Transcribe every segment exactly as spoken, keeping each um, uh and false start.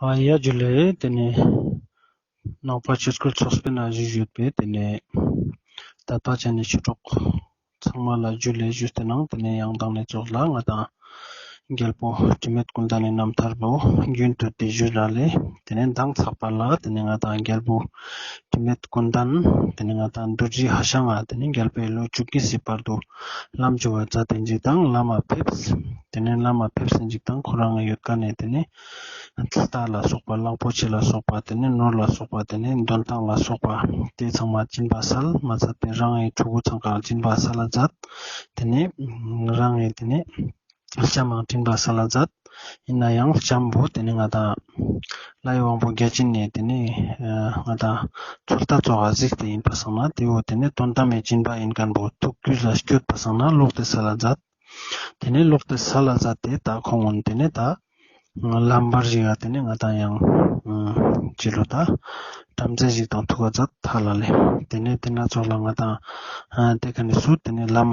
ཨ་ཡ་ཇུ་ལེ། ཏེ་ནེ་ནང་པ་ཆོས་སྐུལ་ཚོགས་པའི་ནང་བཞུགས་ཡོད་པའི་ཏེ་ནེ་དད་པ་ཅན་ནི་ཆོས་གྲོགས་ཚང་མ་ལ་ཇུ་ལེ་ཞུས་ཏེ་ནང་ཏེ་ནེ་ཡང་དང་ནེ་ཚོགས་ལ་ང་དང་རྒྱལ་པོ་དྲི་མེད་ཀུན་ལྡན་ནི་རྣམ་ཐར་པོ་རྒྱུན་དུ་ཏེ་ཞུས་ན་ལེ། ཏེ་ནེ་མདང་ཚག་པ་ལ་ཏེ་ནེ་ང་དང་རྒྱལ་པོ་དྲི་མེད་ཀུན་ལྡན་ཏེ་ནེ་ང་དང་རྡོ་རྗེ་ཧ་ཤང་ང་ཏེ་ནེ་རྒྱལ་པོའི་ལོ་བཅུ་གཉིས་སི་བར་དུ་ལམ་ཅོ་བ་མཛད་དེ་ཅིག་དང་ལམ་མ་ཕེབས། ཏེ་ནེ་ལམ་མ་ཕེབས་ཟིན་ཅིག་དང་ཁོ་རང་ཡོད་ཀ་ནེ་ཏེ་ནེ་ལྟ་ལ་སོགས་པ་གླང་པོ་ཆེ་ལ་སོགས་པ་ཏེ་ནེ་ནོར་ལ་སོགས་པ་ཏེ་ནེ་འདོན་ཐང་ལ་སོགས་པ་ཏེ་ཚང་མ་སྦྱིན་པ་སལ་མ་ཚད་པའི་རང་ངི་ཕྲུ་གུ་ཚང་ཀ་སྦྱིན་པ་སལ་ལ་མཛད། ཏེ་ནེ་རང་ངི་ཏེ་ནེ་ལྕམ་མང་སྦྱིན་པ་སལ་ལ་མཛད། ཡིན་ན་ཡང་ལྕམ་པོ་ཏེ་ནེ་ང་དང་ལྷའི་དབང་པོ་བརྒྱ་བྱིན་ནེ་ཏེ་ནེ་ང་དང་ཚུལ་ལྟ་ཙོགས་གཟིགས་ཏེ་ཡིན་པ་སང་ན་ཏེ་བོ་ཏེ་ནེ་དོན་དམ་མི་སྦྱིན་པ་ཡིན་མཁན་པོ་ཐུགས་རྒྱུད་ལ་སྐྱོད་པ་སང་ན་ལོག་སྟེ་སལ་ལ་མཛད། ཏེ་ནེ་ལོག་སྟེ་སལ་ལ་མཛད་དེ་ད་ཁོང་ངོ་ཏེ་ནེ་ད་ལམ་བར་ཞིག་ག་ཏེ་ནེ་ང་དང་ཡང་ཅི་ལོ་ད་བྲམ་ཟེ་ཞིག་དང་ཐུག་ག་མཛད་ཧ་ལ་ལེ། ཏེ་ནེ་ཏེ་ན་ཚོགས་ལ་ང་དང་ཏེ་ཀ་ནེ་སུ་ཏེ་ནེ་ལམ་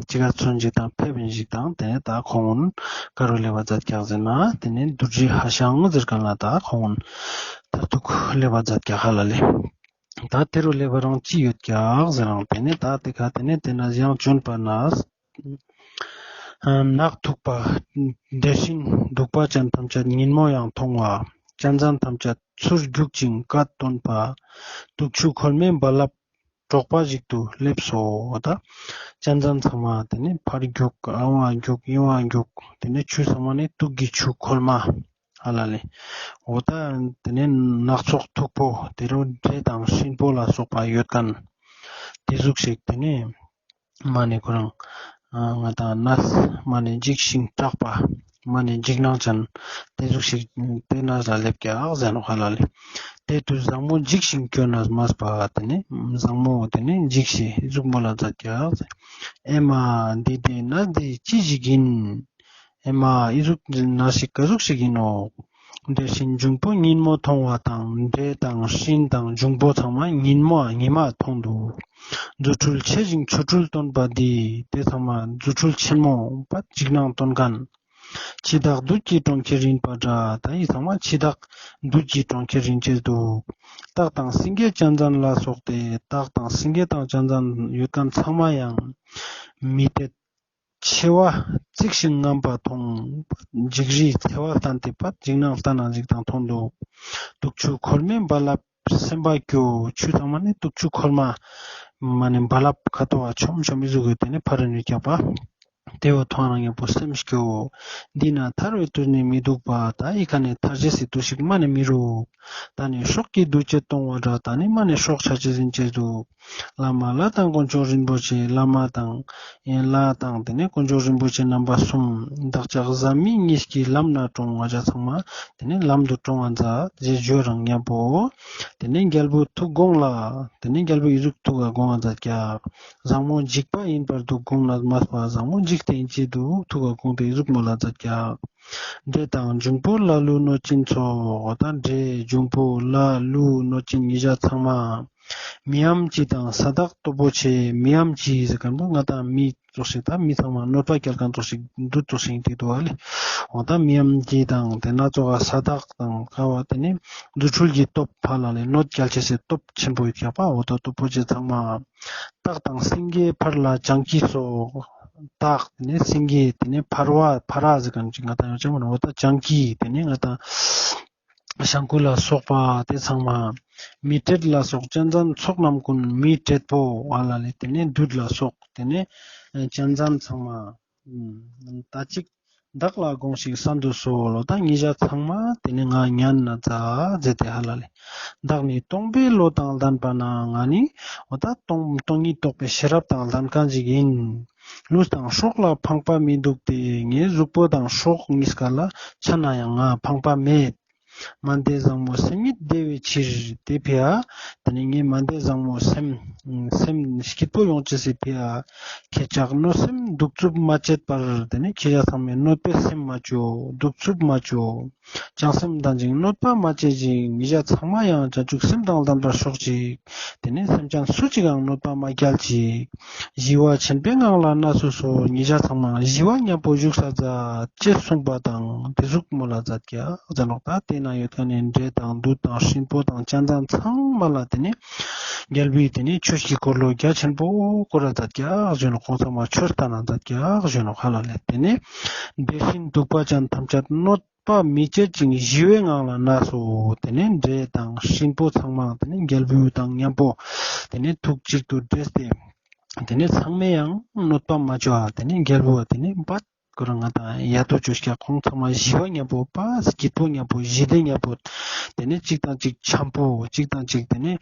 ཅིག་ག་ཚུན་ཞིག་དང་ཕེབས་ཡིན་ཞིག་དང་ཏེ་ནེ་ད་ཁོང་ངོ་ག་རུ་སླེབས་པ་མཛད་ཀྱག་ཟེར་ན་ཏེ་ནེ་རྡོ་རྗེ་ཧ་ཤང་ཟེར་མཁན་ལ་ད་ཁོང་ངོ་མཐར་ཐུག་སླེབས་པ་མཛད་ཀྱག་ཧ་ལ་ལེ། ད་ཏེ་རུ་སླེབས་པ་རང་ཅི་ཡོད་ཀྱག་ཟེར་རང་ཏེ་ནེ་ད་ཏེ་ཀ་ཏེ་ནེ་ཏེ་ན་ཡང་བྱོན་པ་ན། ནགས་ཐུག་པ་དེ་བཞིན་གདུག་པ་ཅན་ཐམས་ཅད་ཉིན་མོ་ཡང་མཐོང་བ། གཅན་གཟན་ཐམས་ཅད་ཚུར་རྒྱུག་ཅིང་བཀའ་བཏོན་པ། དུག་ཆུ་ཁོལ་མའི་རྦ་རླབས་དཀྲོགས་པ་ཞིག་ཏུ་སླེབས་སོ། ད་གཅན་གཟན་ཚང་མ་ཏེ་ནེ་ཕར་རྒྱུག་ཨ་བ་རྒྱུག་ཨི་བ་རྒྱུག་ཏེ་ནེ་ཆུ་ཚང་མ་ནི་དུག་གི་ཆུ་ཁོལ་མ་ཧ་ལ་ལེ། འོ་ད་ཏེ་ནེ་ནགས་ཚལ་མཐུག་པོ་ཏེ་རུ་འདྲེ་དང་སྲིན་པོ་ལ་སོགས་པ་ཡོད་མཁན་ཏེ་ཟུག་ཞིག་ཏེ་ནེ་མ་ནེ་ཁོ་རང་ང་དང་ནས་མ་ནེ་འཇིགས་ཤིང་སྐྲག་པ་མ་ནེ་འཇིགས་སྣང་ཅན་ཏེ་ཟུག་ཞིག་ཏེ་ན་ལ་སླེབས་ཀྱག་ཟེར་ནོག་ཧ་ལ་ལེ། དེ་དུས་བཟང་མོ་འཇིགས་ཤིང་སྐྱོ་ནས་མས་པ། ཏེ་ནེ་བཟང་མོ་ཏེ་ནེ་འཇིགས་ཤིང་ཟུག་མོལ་ལ་མཛད་ཀྱག་ཟེར། ཨེ་མ་འདི་འདྲའི་ནས་འདི་ཅི་ཞིག་ཡིན། ཨེ་མ་འི་ཟུག་ནས་ཤིག་ག་ཟུག་ཞིག་ཡིན་ནོག། དེ་བཞིན་འབྱུང་པོ་ཉིན་མོ་མཐོང་བ་དང་འདྲེ་དང་སྲིན་དང་འབྱུང་པོ་ཚང་མ་ཉིན་མོ་ཉི་མ་མཐོང་འདུག། རྫུ་འཕྲུལ་ཆེ་ཞིང་ཆོ་འཕྲུལ་སྟོན་པ་འདི་ཏེ་ཚང་མ་རྫུ་འཕྲུལ་ཆེན་མོ་པ་འཇིགས་སྣང་སྟོན་མཁན། འཆི་བདག་བདུད་ཀྱི་གྲོང་ཁྱེར་ཡིན་པ་འདྲ། ད་འི་ཚང་མ་འཆི་བདག་བདུད་ཀྱི་གྲོང་ཁྱེར་ཡིན་ཅེས་འདུག། སྟག་དང་སེང་གེ་གཅན་གཟན་ལ་སོགས་ཏེ་སྟག་དང་སེང་གེ་དང་གཅན་གཟན་ཡོད་མཁན་ཚང་མ་ཡང་མི་དེ་མཆེ་བ་གཙིགས་ཤིང་རྔམ་པ་མཐོང་། འཇིགས་རིའི་མཆེ་བ་བསྟན་ཏེ་པ་འཇིགས་སྣང་ལྟ་ན་འཇིགས་དང་མཐོང་འདུག། དུག་ཆུ་ཁོལ་མའི་རྦ་རླབས་སེམས་པ་སྐྱོ། ཆུ་ཚང་མ་ནི་དུག་ཆུ་ཁོལ་མ་མ་ནེ་རྦ་རླབས་ཁ་ཏོ་བ་ཆོམ་ཆོམ་འི་ཟུག་གི་ཏེ་ནེ་ཕར་ར་ནེ་རྒྱག་པ། ཏེ་བོ་མཐོང་རང་ཉམ་པོ་སེམས་སྐྱོ། འདི་ན་ཐར་བའི་དུས་ནི་མི་འདུག་པ། ད་འི་ཀ་ནེ་ཐར་ཅེས་སི་དུས་ཤིག་མ་ནེ་མི་རུག། ད་ནི་སྲོག་གི་འདུ་བྱེད་གཏོང་བ་འདྲ། ད་ནི་མ་ནེ་སྲོག་ཆ་ཅེས་ཡིན་ཅེས་འདུག། བླ་མ་ལྷ་དང་དཀོན་མཆོག་རིན་པོ་ཆེ། བླ་མ་དང་ཡན་ལྷ་དང་ཏེ་ནེ་དཀོན་མཆོག་རིན་པོ་ཆེ་རྣམ་པ་གསུམ། བདག་ཅག་བཟའ་མི་གཉིས་ཀྱིས་ལམ་ན་དྲོངས། ང་ཅག་ཚང་མ་ཏེ་ནེ་ལམ་དུ་དྲོངས་པ་མཛད་ཅེས་བརྗོད་རང་ཉམ་པོ། ཏེ་ནེ་རྒྱལ་པོ་ཐུགས་དགོངས་ལ། ཏེ་ནེ་རྒྱལ་པོ་འི་ཟུག་ཐུགས་ཀ་དགོངས་པ་མཛད་ཀྱག། བཟང་མོ་འཇིགས་པ་ཡིན་པར་འདུག། དགོངས་ནས་མས་པ། བཟང་མོ་འཇིགས་ཏེ་ཡིན་ཅེས་འདུག། ཐུགས་ཀ་དགོངས་ཏེ་འི་ཟུག་མོལ་ལ་མཛད་ཀྱག། འདྲེ་དང་འབྱུང་པོ་ལ་ལུ་གནོད་སྦྱིན་ཚོགས། འོ་ད་འདྲེ་འབྱུང་པོ་ལ་ལུ་གནོད་སྦྱིན་ཉེ་ཞ་ཚང་མ། མི་འམ་ཅི་དང་ས་བདག་སྟོབས་པོ་ཆེ། མི་འམ་ཅི་ཟེར་མཁན་པོ་ང་དང་མི་ཙོགས་ཤིག་ད་མི་ཚང་མ་གནོད་པ་སྐྱལ་མཁན་ཙོགས་ཤིག་བདུད་ཙོགས་ཤིག་ཡིན་ཏེ་འདུག་ཨ་ལེ། འོ་ད་མི་འམ་ཅི་དང་ཏེ་ན་ཙོགས་ས་བདག་དང་ཀ་བ་ཏེ་ནེ་རྫུ་འཕྲུལ་གྱི་སྟོབས་ཕ་ལ་ལེ་གནོད་སྐྱལ་ཅེས་སི་སྟོབས་ཆེན་པོ་ཡོད་ཀྱག་པ། འོ་ད་སྟོབས་པོ་ཆེ་ཚང་མ། སྟག་དང་སེང་གེ་འཕར་ལ་སྤྱང་ཀི་སོགས། སྟག་ཏེ་ནེ་སེང་གེ་ཏེ་ནེ་འཕར་བ་འཕར་བ་ཟེར་མཁན་ཅིག་ང་དང་ཡོང་ཅེས་མ་ནོག། འོ་ད་སྤྱང་ཀི་ཏེ་ནེ་ང་དང་ཤང་ཀུ་ལ་སོགས་པ་ཏེ་ཚང་མ། མི་བྲེད་ལ་སོགས་གཅན་གཟན་ཚོགས་རྣམས་ཀུན། མི་བྲེད་པོ་ཨ་ལ་ལེ་ཏེ་ནེ་བདུད་ལ་སོགས་ཏེ་ནེ་གཅན་གཟན་ཚང་མ། ད་ཅིག་བདག་ལ་དགོངས་ཤིག་གསན་དུ་གསོལ་ལོ། ད་ཉེ་ཞ་ཚང་མ་ཏེ་ནེ་ང་ཉན་ན་མཛད་ཟེར་ཏེ་ཧ་ལ་ལེ། བདག་ནི་སྟོང་པའི་བློ་དང་ལྡན་པ་ན། ང་ནི་འོ་ད་སྟོང་སྟོང་ཉིད་རྟོགས་པའི་ཤེས་རབ་དང་ལྡན་མཁན་ཞིག་ཡིན། ལུས་དང་སྲོག་ལ་ཕངས་པ་མི་འདུག་སྟེ། ངའི་གཟུགས་པོ་དང་སྲོག་གཉིས་ཀ་ལ་ཆ་ན་ཡང་ང་ཕངས་པ་མེད། མན་དེ་བཟང་མོ་སེམས་ཉིད་བདེ་བའི་ཕྱིར། ཏེ་ཕི་ཡ་ཏེ་ནེ་ངའི་མན་དེ་བཟང་མོ་སེམས་སེམས་སྐྱིད་པོ་ཡོང་ཅེས་སི་ཕི་ཡ། ཁྱེད་ཅག་གནོད་སེམས་གདུག་རྩུབ་མ་བྱེད་པར། ཏེ་ནེ་ཁྱེད་ཅག་ཚང་མས་གནོད་པའི་སེམས་མ་ཅོ། གདུག་རྩུབ་མ་ཅོ། བྱང་སེམས་ལྡན་ཅིང་གནོད་པ་མ་བྱེད་ཅིག། ཉེ་ཞ་ཚང་མ་ཡང་བྱང་ཆུབ་སེམས་དང་ལྡན་པར་ཤོག་ཅིག། ཏེ་ནེ་སེམས་ཅན་སུ་ཅིག་ཡང་གནོད་པ་མ་སྐྱལ་ཅིག། ཞི་བ་ཆེན་པོའི་ངང་ལ་གནས་སུ་གསོལ། ཉེ་ཞ་ཚང་མ་ཞི་བ་ཉམ་པོ་བཞུགས་ས་མཛད་ཅེས་གསུངས་པ་དང་ཏེ་ཟུག་མོལ་ལ་མཛད་ཀྱག་ཟེར་ནོག། ད་ཏེ་ ན་ཡོད་ཁན་ནི་འདྲེ་དང་བདུད་དང་སྲིན་པོ་དང་གཅན་གཟན་ཚང་མ་ལ་ཏེ་ནེ་རྒྱལ་པོའི་ཏེ་ནེ་ཆོས་ཀྱི་འཁོར་ལོ་རྒྱ་ཆེན་པོ་བསྐོར་ར་མཛད་ཀྱག་ཞུ་ནོག། ཁོང་ཚང་མ་ཆོས་སྟན་ན་མཛད་ཀྱག་ཞུ་ནོག་ཧ་ལ་ལེ། ཏེ་ནེ་འདྲེ་སྲིན་གདུག་པ་ཅན་ཐམས་ཅད་གནོད་པ་མི་བྱེད་ཅིང་ཞི་བའི་ངང་ལ་གནས་སོ། ཏེ་ནེ་འདྲེ་དང་སྲིན་པོ་ཚང་མ་ཏེ་ནེ་རྒྱལ་པོ་དང་མཉམ་པོ་ཏེ་ནེ་ཐུགས་གཅིག་ཏུ་འདྲེས་ཏེ་ཏེ་ནེ་ཚང་མས་ཡང་གནོད་པ་མ་བྱུང་བ་ཏེ་ནེ་རྒྱལ་པོ་ཏེ་ནེ་བར་ཁོ་རང་ང་དང་ཡ་ཏོ་ཅོས་ཀྱག། ཁོང་ཚང་མ་ཞི་བ་མཉམ་པོ་པ་སྐྱིད་པོ་མཉམ་པོ་ཞི་བདེ་མཉམ་པོ་ཏེ་ནེ་གཅིག་དང་གཅིག་འཆམ་པོ་གཅིག་དང་གཅིག་ཏེ་ནེ་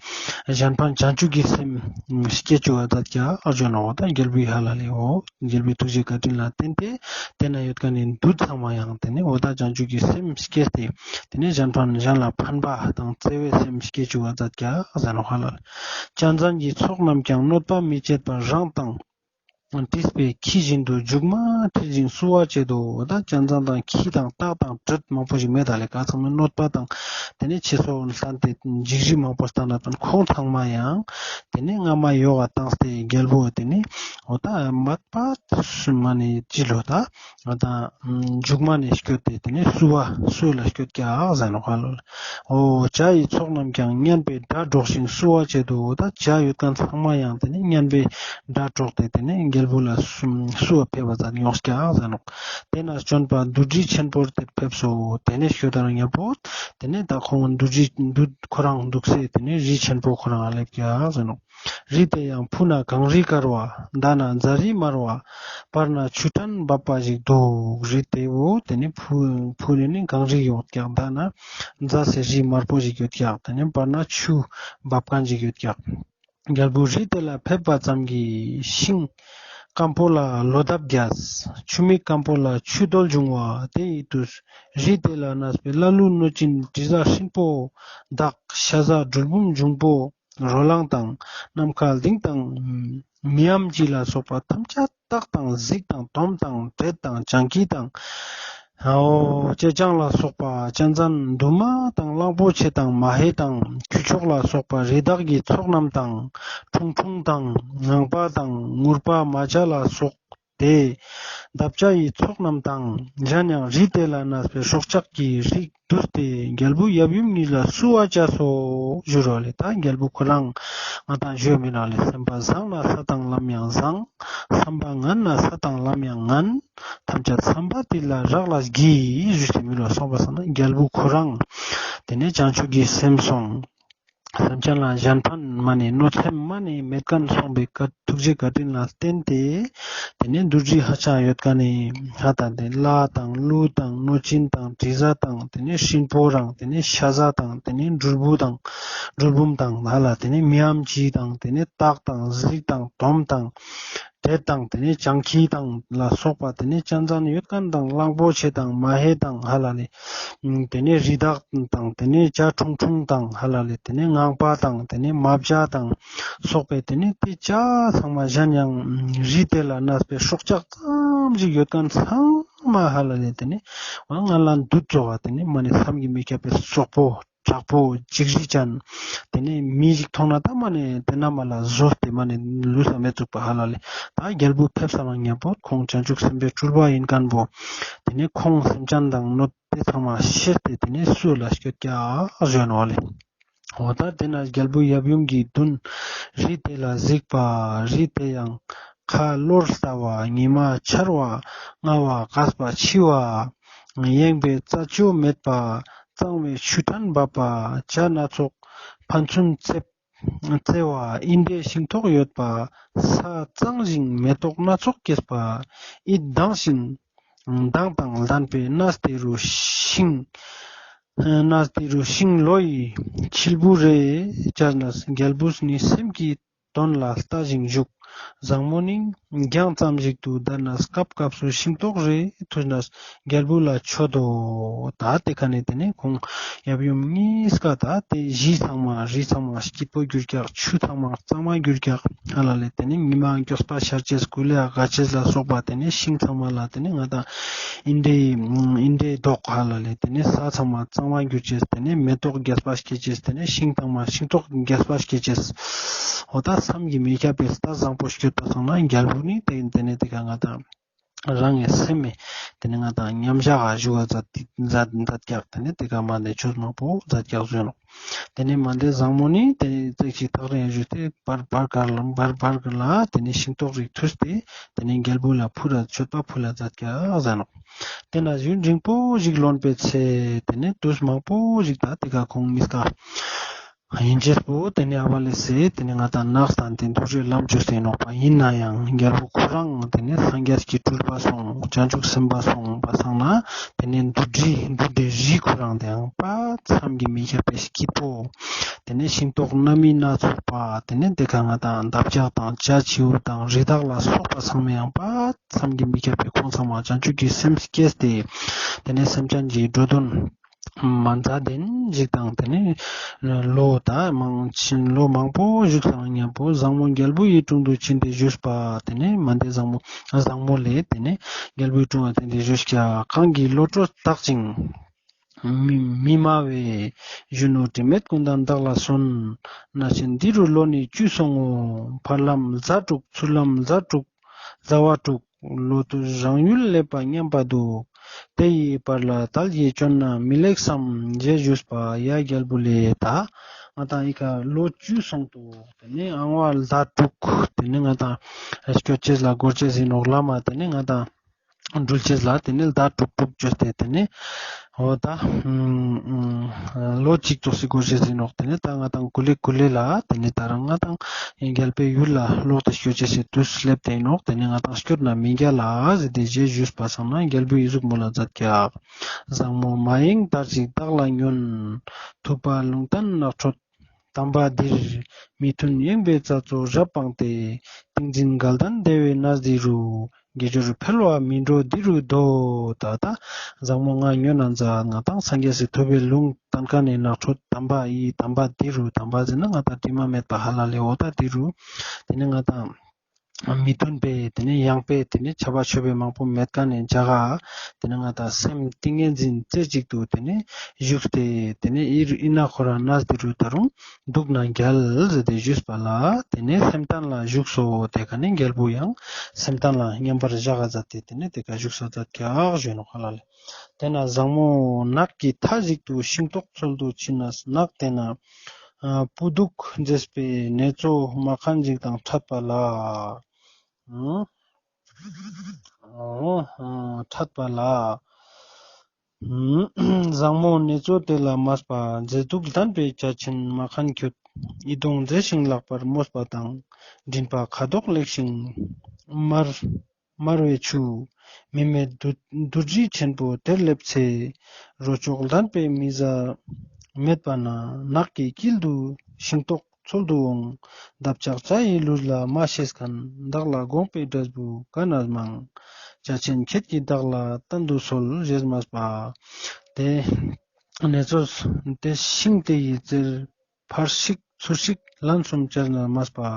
གཞན་ཕན་བྱང་ཆུབ་ཀྱི་སེམས་སྐྱེ་ཅུག་པ་མཛད་ཀྱག་ཞུ་ནོག། འོ་ད་རྒྱལ་པོའི་ཧ་ལ་ལེ་འོ་རྒྱལ་པོའི་ཐུགས་རྗེ་བཀའ་དྲིན་ལ་བརྟེན་ཏེ་ཏེ་ན་ཡོད་ཁན་ནི་བདུད་ཚང་མ་ཡང་ཏེ་ནེ་འོ་ད་བྱང་ཆུབ་ཀྱི་སེམས་སྐྱེས་ཏེ་ཏེ་ནེ་གཞན་ཕན་གཞན་ལ་ཕན་པ་དང་བརྩེ་བའི་སེམས་སྐྱེ་ཅུག་པ་མཛད་ཀྱག་ཞུ་ནོག་ཧ་ལ་ལེ། གཅན་གཟན་གྱི་ཚོགས་རྣམས་ཀྱང་གནོད་པ་མི་བྱེད་པར་རང་དང་དྲིས་པས་ཁྱི་བཞིན་དུ་མཇུག་མ་ཁྲིད་ཅིང་བསུ་བ་བྱེད་དོ། ད་གཅན་གཟན་དང་ཁྱི་དང་སྟག་དང་དྲེད་མང་པོ་ཞིག་མེད་ད་ལེ། ག་ཚང་མས་གནོད་པ་དང་ཏེ་ནེ་ཆེ་སོ་སྟན་ཏེ་འཇིགས་རི་མང་པོ་སྟན་ན་ཏང་ཁོང་ཚང་མ་ཡང་ཏེ་ནེ་རྔ་མ་ཡོག་ག་ཏང་སྟེ་རྒྱལ་པོ་ཏེ་ནེ་འོ་ད་མ་པ་སུ་མ་ནེ་ཅི་ལོ་ད་ང་དང་མཇུག་མ་ནེ་སྐྱོད་དེ་ཏེ་ནེ་བསུ་བ་བསུ་ལ་སྐྱོད་ཀྱག་ཟེར་ནོག་ཧ་ལ་ལེ། འོ་བྱ་ཡི་ཚོགས་རྣམས་ཀྱང་སྙན་པའི་སྒྲ་སྒྲོགས་ཤིང་བསུ་བ་བྱེད་དོ། ད་བྱ་ཡོད་ཁན་ཚང་མ་ཡང་ཏེ་ནེ་སྙན་པའི་སྒྲ་སྒྲོགས་ཏེ་ཏེ་ནེ་རྒྱལ་པོ་ལ་བསུ་བ་ཕེབས་པ་ཙམ་ཡོང་ཀྱག་ཟེར་ནོག། དེ་ན་བྱོན་པ་བདུད་རིའི་ཆེན་པོར་དེར་ཕེབས་སོ། ཏེ་ནེ་སྐྱོད་དེ་རང་རྒྱལ་པོ་ཏེ་ནེ་ད་ཁོང་བདུད་རི་བདུད་ཁོ་རང་འདུག་སེ་ཏེ་ནེ་རི་ཆེན་པོ་ཁོ་རང་ལ་སླེབས་ཀྱག་ཟེར་ནོག། རི་དེ་ཡང་ཕུ་ན་གངས་རི་དཀར་བ། མདའ་ན་རྫ་རི་དམར་བ། བར་ན་ཆུ་ཕྲན་འབབ་པ་ཞིག་འདུག། རི་དེ་བོ་ཏེ་ནེ་ཕུ་ཕུ་ནེ་ནི་གངས་རི་ཡོད་ཀྱག། མདའ་ན་རྫ་སེ་རི་དམར་པོ་ཞིག་ཡོད་ཀྱག། ཏེ་ནེ་བར་ན་ཆུ་འབབ་ཁན་ཞིག་ཡོད་ཀྱག། རྒྱལ་པོ་རི་དེ་ལ་ཕེབས་པ་ཙམ་གྱིས་ཤིང་སྐམ་པོ་ལ་ལོ་འདབ་རྒྱས། ཆུ་མིག་སྐམ་པོ་ལ་ཆུ་རྡོལ་འབྱུང་བ་དེ་ཡི་དུས། རི་དེ་ལ་གནས་པའི་ཀླ་ཀློ་གནོད་སྦྱིན་དྲི་ཟ་སྲིན་པོ་དག། ཤ་ཟ་གྲུལ་བུམ་འབྱུང་པོ་རོ་ལངས་དང་། ནམ་མཁའ་ལྡིང་དང་མིའམ་ཅི་ལ་སོགས་པ་ཐམས་ཅད་སྟག་དང་གཟིག་དང་དོམ་དང་དྲེད་དང་བྱང་ཁྱི་དང་། འོ་ཅེ་སྤྱང་ལ་སོགས་པ་གཅན་གཟན་དུ་མ་དང་གླང་པོ་ཆེ་དང་མ་ཧེ་དང་ཁྱུ་མཆོག་ལ་སོགས་པ་རི་དྭགས་ཀྱི་ཚོགས་རྣམས་དང་ཁྲུང་ཁྲུང་དང་ངང་པ་དང་ངུར་པ་མ་བྱ་ལ་སོགས་ཏེ་འདབ་བྱ་ཡི་ཚོགས་རྣམས་དང་། གཞན་ཡང་རི་དེ་ལ་གནས་པའི་སྲོག་ཆགས་ཀྱི་རིགས་བསྡུས་ཏེ་རྒྱལ་པོ་ཡབ་ཡུམ་གཉིས་ལ་བསུ་བ་བྱས་སོ་ཞུ་རོ་ལེ། ད་རྒྱལ་པོ་ཁོ་རང་ང་དང་ཞུ་མི་ན་ལེ། སེམས་པ་བཟང་ན་ས་དང་ལམ་ཡང་བཟང་། བསམ་པ་ངན་ན་ས་དང་ལམ་ཡང་ངན། ཐམས་ཅད་བསམ་པ་དེ་ལ་རག་ལས་ཀྱིས་ཞུ་སེ་མི་ལོ་སོང་པ་སང་ན་རྒྱལ་པོ་ཁོ་རང་ཏེ་ནེ་བྱང་ཆུབ་ཀྱི་སེམས་སོང་། སེམས་ཅན་ལ་གཞན་ཕན་མ་ནེ་གནོད་སེམས་མ་ནེ་མེད་ཁན་སོང་པའི་བཀའ་ཐུགས་རྗེ་བཀའ་དྲིན་ལ་བརྟེན་ཏེ་ཏེ་ནེ་བདུད་རི་ཧ་ཅང་ཡོད་ཁན་ནི་ཧ་ད་ཏེ་ཀླ་དང་ཀླུ་དང་གནོད་སྦྱིན་དང་དྲི་ཟ་དང་ཏེ་ནེ་སྲིན་པོ་རང་ཏེ་ནེ་ཤ་ཟ་དང་ཏེ་ནེ་གྲུལ་བུམ་དང་གྲུལ་བུམ་དང་ཧ་ལ་ཏེ་ནེ་མིའམ་ཅི་དང་ཏེ་ནེ་སྟག་དང་གཟིག་དང་དོམ་དང་དྲེད་དང་ཏེ་ནེ་བྱང་ཁྱི་དང་ལ་སོགས་པ་ཏེ་ནེ་གཅན་གཟན་ཡོད་ཁན་དང་གླང་པོ་ཆེ་དང་མ་ཧེ་དང་ཧ་ལ་ལེ། ཏེ་ནེ་རི་དྭགས་དང་ཏེ་ནེ་བྱ་ཁྲུང་ཁྲུང་དང་ཧ་ལ་ལེ། ཏེ་ནེ་ངང་པ་དང་ཏེ་ནེ་མ་བྱ་དང་སོགས་པའི་ཏེ་ནེ་ཏེ་ཅག་ཚང་མ་གཞན་ཡང་རི་དེ་ལ་གནས་པའི་སྲོག་ཆགས་ཙམ་ཞིག་ཡོད་ཁན་ཚང་མ་ཧ་ལ་ལེ། ཏེ་ནེ་ང་ལ་འདུད་ཚོགས་པ་ཏེ་ནེ་མ་ནེ་བསམ་གྱིས་མི་ཁྱབ་པའི་སོག་པོ་དྲག་པོ་འཇིགས་རི་ཅན། ཏེ་ནེ་མི་ཞིག་མཐོང་ན་ད་མ་ནེ་ཏེ་ན་མ་ལ་བཟོ་སྟེ་མ་ནེ་ལུས་ས་མེད་ཚུགས་པ་ཧ་ལ་ལེ། ད་རྒྱལ་པོ་ཕེབས་ས་ལ་ཉམ་པོ་ཁོང་བྱང་ཆུབ་སེམས་དཔའི་སྤྲུལ་པ་ཡིན་ཁན་བོ་ཏེ་ནེ་ཁོང་སེམས་ཅན་དང་གནོད་དེ་ཚང་མ་ཤེས་ཏེ་ཏེ་ནེ་བསུ་ལ་སྐྱོད་ཀྱག་ཞུ་ནོག་ལེ། འོ་ད་ཏེ་ན་རྒྱལ་པོ་ཡབ་ཡུམ་གྱི་མདུན་རི་དེ་ལ་གཟིགས་པ། རི་དེ་ཡང་ཁ་ལོ་ལྟ་བ། ཉི་མ་འཆར་བ། རྔ་བ་གས་པ་འཆི་བ། གཡེང་བའི་རྩྭ་ཅོ་མེད་པ། གཙང་བའི་ཆུ་ཕྲན་འབབ་པ། བྱ་སྣ་ཚོགས་ཕན་ཚུན་རྩེ་བ། ཨིན་དྲའི་ཤིང་ཐོག་ཡོད་པ། ས་གཙང་ཞིང་མེ་ཏོག་སྣ་ཚོགས་སྐྱེས་པ། ཡིད་དྭངས་ཤིང་མདངས་དང་ལྡན་པའི་གནས་དེ་རུ་ཤིང་གནས་དེ་རུ་ཤིང་ལོ་ཡི་ཁྱིལ་བུ་རེ་བཅས་ནས་རྒྱལ་པོ་ནི་སེམས་ཀྱི་དོན་ལ་ལྟ་ཞིང་བཞུགས། བཟང་མོ་ནི་རྒྱང་ཙམ་ཞིག་ཏུ་བསྡད་ནས་སྐབས་སྐབས་སུ་ཤིང་ཏོག་རེ་འཐུས་ནས་རྒྱལ་པོ་ལ་མཆོད་དོ། ད་ཏེ་ཁ་ནེ་ཏེ་ནེ་ཁོང་ཡབ་ཡུམ་གཉིས་ཀ་ད་ཏེ་གཞི་ཚང་མ་རི་ཚང་མ་སྐྱིད་པོ་གྱུར་ཀྱག། ཆུ་ཚང་མ་གཙང་མ་གྱུར་ཀྱག་ཧ་ལ་ལེ། ཏེ་ནེ་ཉི་མ་མགྱོགས་པ་ཤར་ཅེས་སྐུ་ལས་དགའ་ཅེས་ལ་སོགས་པ་ཏེ་ནེ་ཤིང་ཚང་མ་ལ་ཏེ་ནེ་ང་དང་ཨིན་དྲའི་ཨིན་དྲའི་མདོག་ཧ་ལ་ལེ། ཏེ་ནེ་ས་ཚང་མ་གཙང་མ་གྱུར་ཅེས། ཏེ་ནེ་མེ་ཏོག་རྒྱས་པ་སྐྱེ་ཅེས། ཏེ་ནེ་ཤིང་ཚང་མ་ཤིང་ཏོག་རྒྱས་པ་སྐྱེ་ཅེས། འོ་ད་བསམ་གྱིས་མི་ཁྱབ་པའི་ལྟ་བཟང་པོ་སྐྱོད་པ་སོང་ན་རྒྱལ་པོ་ནི་ཏེ་ཏེ་ནེ་ཏེ་ཀ་ང་དང་ རང་ངི་སེམས་མེ་ཏེ་ནེ་ང་དང་མཉམ་བཞག་ག་ཞུགས་ག་མཛད་མཛད་མཛད་ཀྱག། ཏེ་ནེ་ཏེ་ཀ་མ་ཏེ་ཆོས་མང་པོ་མཛད་ཀྱག་ཞུ་ནོག། ཏེ་ནེ་མ་ཏེ་བཟང་མོ་ནི་ཏེ་ནེ་ཙེག་ཅིག་ཐག་རིང་ཞུགས་ཏེ་བར་བར་གར་ལ་བར་བར་གར་ལ་ཏེ་ནེ་ཤིང་ཏོག་རིགས་ཐུས་ཏེ་ཏེ་ནེ་རྒྱལ་བུ་ལ་ཕུལ་ལ་མཆོད་པ་ཕུལ་ལ་མཛད་ཀྱག་ཟེར་ནོག། ཏེ་ན་ཡུན་རིང་པོ་ཞིག་ལོན་པའི་ཚེ་ཏེ་ནེ་དུས་མང་པོ་ཞིག་ད་ཏེ་ཀ་ཁོང་གཉིས་ཀ་ཡན་ཆད་པོ་ཏེ་ནེ་ཨ་བ་ལེ་སེ་ཏེ་ནེ་ང་དང་ནགས་དང་ཏེ་འདུག་རེ་ལམ་བཅོས་ཏེ་ནོག་པ། ཡིན་ན་ཡང་རྒྱལ་བུ་ཁོ་རང་ཏེ་ནེ་སངས་རྒྱས་ཀྱི་སྤྲུལ་པ་སོང་བྱང་ཆུབ་སེམས་དཔའ་སོང་བ་སང་ན་ཏེ་ནེ་འདུ་འདྲེ་འདུ་འདྲེ་རིགས་ཁོ་རང་ཏེའང་པ་མཚམས་ཀྱི་མི་ཁྱབ་པའི་སྐྱིད་པོ། ཏེ་ནེ་ཤིང་ཏོག་སྣ་མིན་སྣ་ཚོགས་པ་ཏེ་ནེ་ཏེ་ཀ་ང་དང་འདབ་ཆགས་དང་བྱ་བྱིའུ་དང་རི་དྭགས་ལ་སོགས་པ་ཚང་མའང་པ་མཚམས་ཀྱི་མི་ཁྱབ་པའི་ཁོང་ཚང་མ་བྱང་ཆུབ་ཀྱི་སེམས་སྐྱེས་ཏེ་ཏེ་ནེ་སེམས་ཅན་གྱི་འགྲོ་དོན་མ་མཛད་དེན་ཞིག་དང་ཏེ་ནེ་ལོ་ད་མང་ཕྱིན་ལོ་མང་པོ་བཞུགས་སང་མཉམ་པོ་བཟང་མོ་རྒྱལ་བུ་ཡི་དྲུང་དུ་ཕྱིན་ཏེ་བཞུགས་པ། ཏེ་ནེ་མ་ཏེ་བཟང་མོ་བཟང་མོ་ལེ་ཏེ་ནེ་རྒྱལ་བུའི་དྲུང་ང་ཕྱིན་ཏེ་བཞུགས་ཀྱག། གང་གི་བློ་གྲོས་དག་ཅིང་མི་མི་སྨྲ་བའི་གཞོན་ནུ་དྲི་མེད་ཀུན་ལྡན་བདག་ལ་གསོན། ན་ཆེན་འདི་རུ་ལོ་ནི་བཅུ་སོང་ངོ་། བར་ལམ་ཟླ་དྲུག་ཚུར་ལམ་ཟླ་དྲུག་ཟླ་བ་དྲུག་ལོ་དུས་རང་ཡུལ་སླེབས་པ་སྙམ་པ་འདུག། དེ་ཡི་བར་ལ་དལ་གྱིས་བྱོན་ན་མི་ལེགས་སམ་ཞེས་ཞུས་པ། ཡ་རྒྱལ་བུ་ལེ་ད་ང་དང་ཨི་ཀ་ལོ་བཅུ་སོང་དུག། ཏེ་ནེ་ཨང་བ་ཟླ་དྲུག་ཏེ་ནེ་ང་དང་སྐྱོད་ཅེས་ལ་འགོར་ཅེས་ཨིན་ནོག་ལ་མ། ཏེ་ནེ་ང་དང་འགྲུལ་ཅེས་ལ་ཏེ་ནེ་ཟླ་དྲུག་དྲུག་བཅོས་ཏེ་ཏེ་ནེ་འོ་ད་ལོ་གཅིག་ཙོགས་སི་འགོར་ཅེས་ཨིན་ནོག། ཏེ་ནེ་ད་ང་དང་ཀུ་ལེ་ཀུ་ལེ་ལ་ཏེ་ནེ་ད་རང་ང་དང་རྒྱལ་པོའི་ཡུལ་ལ་ལོག་སྟེ་སྐྱོད་ཅེས་སི་དུས་སླེབས་ཏེ་ཨིན་ནོག། ཏེ་ནེ་ང་དང་སྐྱོད་ན་མི་རྒྱལ་ལ་ཟེར་ཏེ་ཞེས་ཞུས་པ་སང་ན་རྒྱལ་བུ་ཡི་གཟུགས་མོ་ལ་མཛད་ཀྱག། བཟང་མོ་མ་ཡེངས་དར་ཅིག་བདག་ལ་ཉོན། ཐུབ་པ་ལུང་བསྟན་ནགས་ཁྲོད་དམ་པ་འདིར། མི་མཐུན་ཡེངས་པའི་རྩ་རྫོགས་རབ་སྤངས་ཏེ། ཏིང་འཛིན་དགའ་ལྡན་བདེ་བའི་གནས་འདི་རུ། དགེ་སྦྱོར་འཕེལ་བ་མི་འགྲོ་འདི་རུ་སྡོད། ད་ད་བཟང་མོ་ང་ཉོན་ན་མཛད། ང་དང་སངས་རྒྱས་སི་ཐུབ་པའི་ལུང་བསྟན་ཁན་ནི་ནགས་ཁྲོད་དམ་པ་ཡི་དམ་པ་འདི་རུ། དམ་པ་ཟེར་ན་ང་དང་དྲི་མ་མེད་པ་ཧ་ལ་ལེ་འོ་ད་འདི་རུ། ཏེ་ནེ་ང་དང་མི་མཐུན་པའི་ཏེ་ནེ་ཡེངས་པའི་ཏེ་ནེ་ཆ་བ་ཆོས་པའི་མང་པོ་མེད་ཁན་ནི་ཇ་ག་ཏེ་ནེ་ང་དང་སེམས་ཏིང་ངེ་འཛིན་རྩེ་གཅིག་ཏུ་ཏེ་ནེ་བཞུགས་ཏེ་ཏེ་ནེ་ཨི་ཨི་ན་ཁོ་རང་གནས་འདི་རུ་ད་རུང་འདུག་ན་རྒྱལ་ཟེར་ཏེ་ཞུས་པ་ལ་ཏེ་ནེ་སེམས་རྟེན་ལ་བཞུགས་སོ། ཏེ་ཀ་ནེ་རྒྱལ་བུ་ཡང་སེམས་རྟེན་ལ་མཉམ་པར་བཞག་ག་མཛད་དེ་ཏེ་ནེ་ཏེ་ཀ་བཞུགས་ས་མཛད་ཀྱག་ཞུ་ནོག་ཧ་ལ་ལེ། ཏེ་ན་བཟང་མོ་ནགས་ཀྱི་མཐའ་ཞིག་ཏུ་ཤིང་ཏོག་འཚོལ་དུ་ཕྱིན་ནས་ནགས་དེ་ན་ཨ་སྤུ་སྡུག་མཛེས་པའི་ནེ་ཙོ་མ་མཁན་ཞིག་དང་འཕྲད་པ་ལ། ཨ་འཕྲད་པ་ལ། བཟང་མོ་ནེ་ཙོ་དེ་ལ་སྨྲས་པ། མཛེས་སྡུག་ལྡན་པའི་བྱ་ཆེན་མ་མཁན་ཁྱོད། ཡིད་དབང་མཛེས་ཤིང་ལྷག་པར་མོས་པ་དང་། མགྲིན་པ་ཁ་དོག་ལེགས་ཤིང་དམར་དམར་བའི་ཆུ། མི་མེད་རྡུལ་རྡུལ་རི་ཆེན་པོ་དེར་སླེབས་ཚེ། རོ་མཆོག་ལྡན་པའི་མི་བཟའ་མེད་པ་ན། ནགས་ཀྱི་དཀྱིལ་དུ་ཤིང་ཏོག་འཚོལ་དུ་འོང་། འདབ་ཆགས་བྱ་ཡི་ལུས་ལ་མ་ཤེས་མཁན། བདག་ལ་དགོངས་པའི་འབྲས་བུ་ག་ན་མང་། བྱ་ཆེན་ཁྱེད་ཀྱིས་བདག་ལ་བསྟན་དུ་གསོལ། ཞེས་སྨྲས་པ། ཏེ་ནེ་ཙོ་ཏེ་ཤིང་དེ་ཡི་རྩེར་ཕར་ཤིག་ཚུར་ཤིག་ལན་གསུམ་བཅར་ནས་སྨྲས་པ།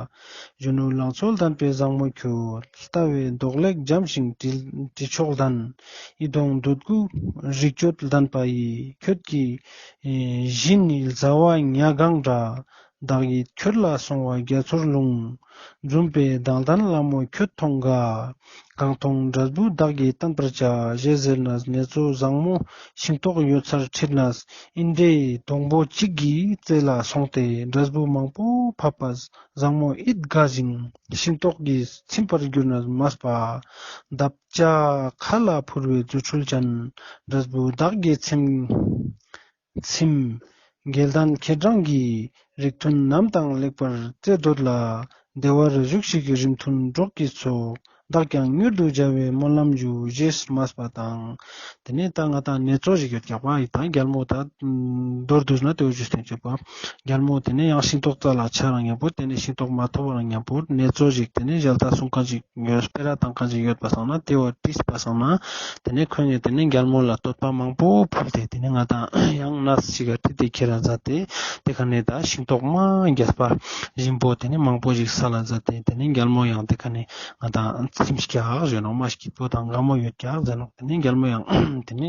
གཞོན་ནུ་ལང་ཚོ་ལྡན་པའི་བཟང་མོ་ཁྱོད། ལྟ་བའི་མདོག་ལེགས་འཇམ་ཞིང་དྲི་དྲི་མཆོག་ལྡན། ཡིད་དབང་འདོད་དགུ་རིགས་སྤྱོད་ལྡན་པ་ཡི། ཁྱོད་ཀྱི་ཨེ་བཞིན་ནི་བཟའ་བ་ཉ་གང་འདྲ། བདག་ཡིད་ཁྱོད་ལ་སོང་བ་རྒྱ་མཚོར་ལྷུང་། འཛུམ་པའི་མདངས་ལྡན་ལྷ་མོ་ཁྱོད་མཐོང་དགའ། གང་མཐོང་འབྲས་བུ་བདག་གིས་བསྟན་པར་བྱ། ཞེས་ཟེར་ནས་ནེ་ཙོ་བཟང་མོ་ཤིང་ཏོག་ཡོད་སར་ཁྲིད་ནས་ཨིནྡྲའི་སྡོང་པོ་གཅིག་གི་རྩེ་ལ་སོང་སྟེ་འབྲས་བུ་མང་པོ་ཕབ་པས་བཟང་མོ་ཡིད་དགའ་ཞིང་ཤིང་ཏོག་གིས་ཚིམ་པར་གྱུར་ནས་སྨྲས་པ། འདབ་ཆགས་མཁའ་ལ་འཕུར་བའི་རྫུ་འཕྲུལ་ཅན། འབྲས་བུ་བདག་གིས་ཚིམ། ཚིམ། དགེ་ལྡན་ཁྱེད་རང་གི་རིགས་མཐུན་རྣམས་དང་ལེགས་པར་རྩེ་འདོད་ལ། བདེ་བར་བཞུགས་ཤིག་རིགས་མཐུན་གྲོགས་ཀྱི་ཚོགས། བདག་ཀྱང་མྱུར་དུ་མཇལ་བའི་སྨོན་ལམ་ཞུ། ཞེས་སྨྲས་པ་དང་། ཏེ་ནེ་ད་ང་དང་ནེ་ཙོ་ཞིག་ཡོད་ཀྱག་པ་ཡི་ད་རྒྱལ་མོ་ད་མདོར་བསྡུས་ན་ཏེ་བོ་ཞུས་ཏེ་ཡོད་པ། རྒྱལ་མོ་ཏེ་ནེ་ཡང་ཤིང་ཏོག་རྩ་ལ་ཆ་རང་ཉམ་པོ་ཏེ་ནེ་ཤིང་ཏོག་མ་ཐོབ་རང་ཉམ་པོ་ནེ་ཙོ་ཞིག་ཏེ་ནེ་ཞལ་ཏ་གསུང་མཁན་ཞིག་ཡོད་སྤེ་ར་བཏང་མཁན་ཞིག་ཡོད་པ་སང་ན་ཏེ་བོ་དྲིས་པ་སང་ན་ཏེ་ནེ་ཁོང་ངི་ཏེ་ནེ་རྒྱལ་མོ་ལ་བསྟོད་པ་མང་པོ་ཕུལ་ཏེ་ཏེ་ནེ་ང་དང་ཡང་ནས་ཤིག་ག་ཁྲིད་དེ་ཁྱེར་ར་མཛད་དེ་ཏེ་ཀ་ནེ་ད་ཤིང་ཏོག་མ་རྒྱས་པ་ཞིམ་པོ་ཏེ་ནེ་མང་པོ་ཞིག་ས་ལ་མཛད་དེ་ཏེ་ནེ་རྒྱལ་མོ་ཡང་ཏེ་ཀ་ནེ་ང་དང་ཚིམ་ཀྱག་ཞུ་ནོག་མ་སྐྱིད་པོ་དང་དགའ་མོ་ཡོད་ཀྱག་ཟེར་ནོག། ཏེ་ནེ་རྒྱལ་མོ་ཡང་ཏེ་ནེ་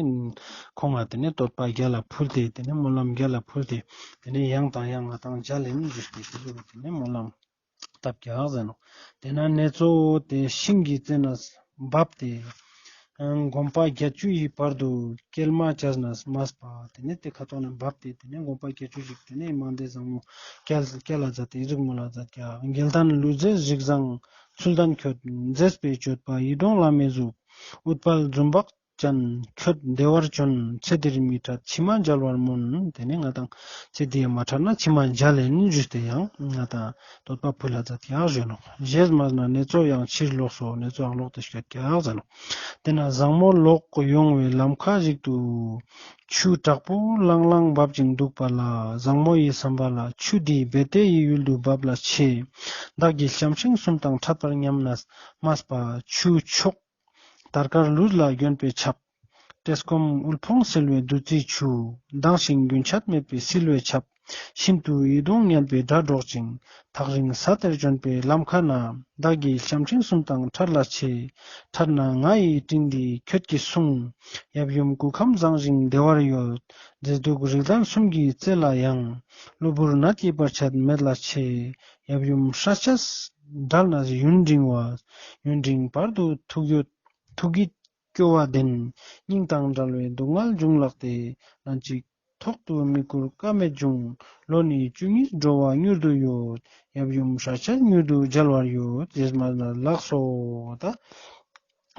ཁོང་ང་ཏེ་ནེ་བསྟོད་པ་རྒྱལ་ལ་ཕུལ་ཏེ་ཏེ་ནེ་སྨོན་ལམ་རྒྱལ་ལ་ཕུལ་ཏེ་ཏེ་ནེ་ཡང་དང་ཡང་ང་དང་མཇལ་ལེན་ཞུས་ཏེ་ཏེ་ནེ་སྨོན་ལམ་བཏབ་ཀྱག་ཟེར་ནོག། ཏེ་ན་ནེ་ཙོ་ཏེ་ཤིང་གི་རྩེ་ནས་བབས་ཏེ་ དགོན་པ་བརྒྱད་ཅུ་ཡི་བར་དུ་སྐྱེལ་མ་བྱས་ནས་མས་པ། ཏེ་ནེ་ཏེ་ཁ་ཐོག་ནེ་བབས་ཏེ་ཏེ་ནེ་དགོན་པ་བརྒྱད་ཅུ་ཞིག་ཏེ་ནེ་མང་སྡེ་བཟང་མོ་སྐྱེལ་སྐྱེལ་ལ་མཛད་དེ་རིགས་མོ་ལ་མཛད་ཀྱག། དགེ་ལྡན་ལུས་རྩལ་རིགས་བཟང་ཚུལ་ལྡན་ཁྱོད། མཛེས་པའི་སྤྱོད་པ་ཡིད་འོང་བླ་མའི་གཟུགས། ཨུཏྤལ་འཛུམ་བག་ཅན་ཁྱོད་བདེ་བར་བྱོན། ཚེ་འདིར་མི་འཕྲད་ཕྱི་མ་མཇལ་བར་སྨོན། ཏེ་ནེ་ང་དང་ཚེ་འདིར་མ་འཕྲད་ན་ཕྱི་མ་མཇལ་ལེན་ཞུས་ཏེ་ཡང་ང་དང་བསྟོད་པ་ཕུལ་ལ་མཛད་ཀྱག་ཞུ་ནོག། ཞེས་སྨྲས་ན་ནེ་ཙོ་ཡང་ཕྱིར་ལོག་སོ། ནེ་ཙོ་ཡང་ལོག་སྟེ་སྐྱོད་ཀྱག་ཟེར་ནོག། ཏེ་ན་བཟང་མོ་ལོག་ཡོང་བའི་ལམ་ཁ་ཞིག་ཏུ་ཆུ་དྲག་པོ་ལང་ལང་འབབ་ཅིང་འདུག་པ་ལ། བཟང་མོ་ཡི་བསམ་པ་ལ་ཆུ་འདི་རྦད་དེ་ཡི་ཡུལ་དུ་འབབ་ལ་ཆེ། བདག་གི་བྱམས་ཤིང་གསུམ་དང་འཕྲད་པར་སྙམ་ནས་མས་པ། ཆུ་མཆོག་དར་དཀར་ལུས་ལ་གྱོན་པའི་ཆབ། བཀྲེས་སྐོམ་དབུལ་ཕོངས་སེལ་བའི་བདུད་རྩིའི་ཆུ། དྭངས་ཤིང་རྒྱུན་ཆད་མེད་པའི་བསིལ་བའི་ཆབ། ཤིན་ཏུ་ཡིད་དུ་སྙན་པའི་སྒྲ་སྒྲོག་ཅིང་ཐག་རིང་ས་དེར་བྱོན་པའི་ལམ་ཁ་ན། བདག་གི་བྱམས་ཤིང་གསུམ་དང་འཕྲད་ལ་ཆེ། འཕྲད་ན་ང་ཡི་དྲིན་འདི་ཁྱོད་ཀྱིས་སྲུང་། ཡབ་ཡུམ་སྐུ་ཁམས་བཟང་ཞིང་བདེ་བར་ཡོད། མཛེས་སྡུག་རིགས་ལྡན་གསུམ་གྱི་རྩེ་ལ་ཡང་། གློ་བུར་ནད་ཀྱི་བར་ཆད་མེད་ལ་ཆེ། ཡབ་ཡུམ་སྲས་ཆས་བྲལ་ནས་ཡུན་རིང་བ། ཡུན་རིང་བར་དུ་ཐུགས་ཡོད་ཐུགས་ཀྱི་སྐྱོ་བ་ལྡན། སྙིང་དང་བྲལ་བའི་སྡུག་བསྔལ་འབྱུང་ལགས་ཏེ། ལན་གཅིག་ཐོག་ཏུ་མི་བཀུར་ཀ་མེད་འབྱུང་། ལོ་ནི་བཅུ་གཉིས་འགྲོ་བ་མྱུར་དུ་ཡོད། ཡབ་ཡུམ་སྲས་ཆས་མྱུར་དུ་མཇལ་བར་ཡོད། ཞེས་སྨྲས་ན་ལགས་སོ། ད་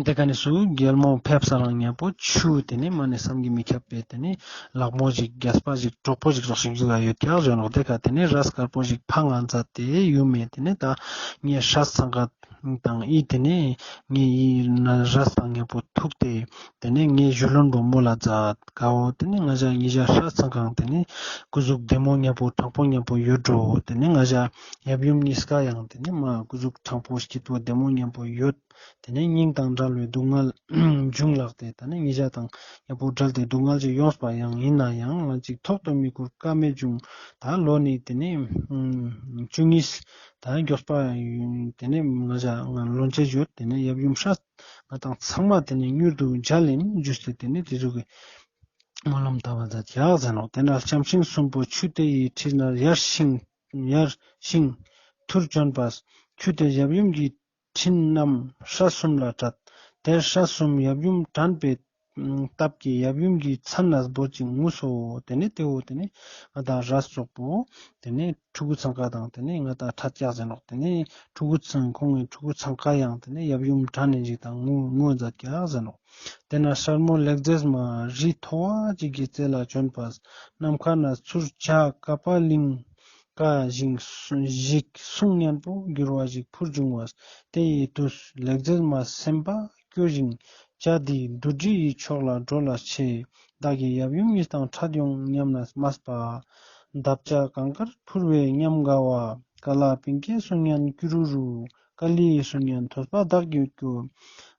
ཏེ་ཀ་ནེ་སུ་རྒྱལ་མོ་ཕེབས་ས་རང་ཉམ་པོ་ཆུ་ཏེ་ནེ་མ་ནེ་བསམ་གྱིས་མི་ཁྱབ་པའི་ཏེ་ནེ་ལག་མོ་ཞིག་རྒྱས་པ་ཞིག་གྲོགས་པོ་ཞིག་རོགས་ཞིག་ཞུ་ཡོད་ཀྱག་ཞུ་ནོག། ཏེ་ཀ་ཏེ་ནེ་རས་དཀར་པོ་ཞིག་ཕང་ང་མཛད་དེ་ཡུམ་མེ་ཏེ་ནེ་ད་ངའི་སྲས་ཚང་ཀ་དང་ཨི་ཏེ་ནེ་ངའི་ཨི་ན་རས་དང་ཉམ་པོ་ཐུག་སྟེ་ཏེ་ནེ་ངའི་ཞུ་ལོན་པོ་མོལ་ལ་མཛད་ཀའོ། ཏེ་ནེ་ང་ཞ་ཉེ་ཞ་སྲས་ཚང་ཀའང་ཏེ་ནེ་སྐུ་གཟུགས་བདེ་མོ་ཉམ་པོ་དྲང་པོ་ཉམ་པོ་ཡོད་འགྲོ། ཏེ་ནེ་ང་ཞ་ཡབ་ཡུམ་གཉིས་ཀ་ཡང་ཏེ་ནེ་མ་སྐུ་གཟུགས་དྲང་པོ་སྐྱིད་པོ་བདེ་མོ་ཉམ་པོ་ཡོད། ཏེ་ནེ་སྙིང་དང་བྲལ་བའི་སྡུག་བསྔལ་འབྱུང་ལགས་ཏེ། ཏེ་ནེ་ཉེ་ཞ་དང་ཉམ་པོ་བྲལ་ཏེ་སྡུག་བསྔལ་ཅིག་ཡོངས་པ་ཡང་ཡིན་ན་ཡང་ལན་གཅིག་ཐོག་ཏུ་མི་བཀུར་ཀ་མེད་འབྱུང་། ད་ལོ་ནི་ཏེ་ནེ་བཅུ་གཉིས་ད་མགྱོགས་པ་ཏེ་ནེ་ང་ཞ་ང་ལོན་ཆེ་ཡོད། ཏེ་ནེ་ཡབ་ཡུམ་སྲས་ང་དང་ཚང་མ་ཏེ་ནེ་མྱུར་དུ་མཇལ་ལེན་ཞུས་ཏེ་ཏེ་ནེ་ཏེ་ཟུག་གི་སྨོན་ལམ་བཏབ་པ་མཛད་ཀྱག་ཟེར་ནོག། ཏེ་ན་བྱམས་ཤིང་གསུམ་པོ་ཆུ་དེ་ཡི་འཁྲིས་ན་ཡར་ཤིང་ཡར་ཤིང་ཐུར་བྱོན་པས། ཆུ་དེ་ཡབ་ཡུམ་གྱི་འཕྲིན་རྣམས་སྲས་གསུམ་ལ་བཀྲལ། དེར་སྲས་གསུམ་ཡབ་ཡུམ་དྲན་པའི་སྟབས་ཀྱིས་ཡབ་ཡུམ་གྱི་མཚན་ནས་འབོད་ཅིང་ངུས་སོ། ཏེ་ནེ་ཏེ་བོ་ཏེ་ནེ་ང་དང་རས་ཙོག་པོ་ཏེ་ནེ་ཕྲུ་གུ་ཚང་ཀ་དང་ཏེ་ནེ་ང་དང་ཕྲད་ཀྱག་ཟེར་ནོག། ཏེ་ནེ་ཕྲུ་གུ་ཚང་ཁོང་གི་ཕྲུ་གུ་ཚང་ཀ་ཡང་ཏེ་ནེ་ཡབ་ཡུམ་དྲན་ནེ་ཞིག་དང་ངུ་ངུ་མཛད་ཀྱག་ཟེར་ནོག། ཏེ་ན་སྲས་མོ་ལེགས་མཛེས་མ་རི་མཐོ་བ་ཅིག་གི་རྩེ་ལ་བྱོན་པས། ནམ་མཁའ་ན་ཚུར་བྱ་ཀ་པ་ལིང་ཀ་ཞིག་གསུང་སྙན་པོ་འགྱུར་བ་ཞིག་འཕུར་འབྱུང་བས། དེ་ཡི་དུས་ལེགས་མཛེས་མ་སེམས་པ་སྐྱོ་ཞིང་བྱ་འདིའི་བདུད་རྩི་ཡི་ཕྱོགས་ལ་འགྲོ་ལ་ཆེ། བདག་གི་ཡབ་ཡུམ་གཉིས་དང་འཕྲད་ཡོང་སྙམ་ན་མས་པ། འདབ་ཆགས་གངས་དཀར་འཕུར་བའི་ཉམས་དགའ་བ། ཀ་ལ་པིང་ཀའི་གསུང་སྙན་ཀྱུ་རུ་རུ། ཀ་ལིའི་གསུང་སྙན་ཐོས་པ་བདག་ཡིད་སྐྱོ།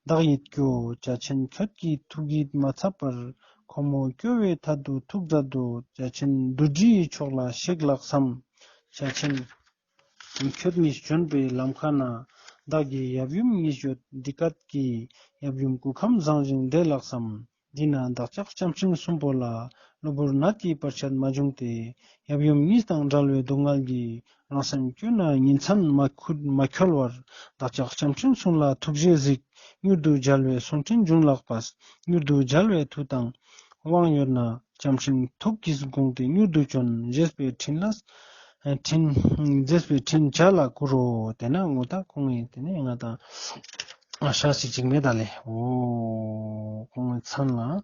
བདག་ཡིད་སྐྱོ། བྱ་ཆེན་ཁྱོད་ཀྱི་ཐུགས་ཡིད་མ་ཚབ་པར། ཁོ་མོ་སྐྱོ་བའི་ཐད་དུ་ཐུགས་མཛད་དོ། བྱ་ཆེན་བདུད་རྩི་ཡི་ཕྱོགས་ལ་གཤེགས་ལགས་སམ། བྱ་ཆེན་ཁྱོད་གཉིས་བྱོན་པའི་ལམ་ཁ་ན། བདག་གི་ཡབ་ཡུམ་གཉིས་ཡོད་འདི་སྐད་ཀྱིས། ཡབ་ཡུམ་སྐུ་ཁམས་བཟང་ཞིང་བདེ་ལགས་སམ། འདི་ན་བདག་ཅག་བྱམས་ཤིང་གསུམ་པོ་ལ། གློ་བུར་ནད་ཀྱི་བར་ཆད་མ་བྱུང་སྟེ། ཡབ་ཡུམ་གཉིས་དང་བྲལ་བའི་སྡུག་བསྔལ་གྱིས། རང་སེམས་སྐྱོ་ན་ཉིན་མཚན་མ་ཁུ་མ་འཁྱོལ་བར། བདག་ཅག་བྱམས་ཤིང་གསུམ་ལ་ཐུགས་རྗེས་གཟིགས། མྱུར་དུ་མཇལ་བའི་གསུང་འཕྲིན་འབྱུང་ལགས་པས། མྱུར་དུ་མཇལ་བའི་མཐུ་དང་དབང་ཡོད་ན། བྱམས་ཤིང་ཐུགས་ཀྱིས་དགོངས་ཏེ་མྱུར་དུ་བྱོན། ཞེས་པའི་འཕྲིན་ལས་འཕྲིན་ཞེས་པའི་འཕྲིན་བྱ་ལ་བསྐུར་རོ། ཏེ་ན་ངོ་ད་ཁོང་ངི་ཏེ་ནེ་ང་དང་ཨ་ཤ་ཞིག་ཅིག་མེད་ད་ལེ། འོ་ཁོང་ངི་མཚན་ལ་ཨ།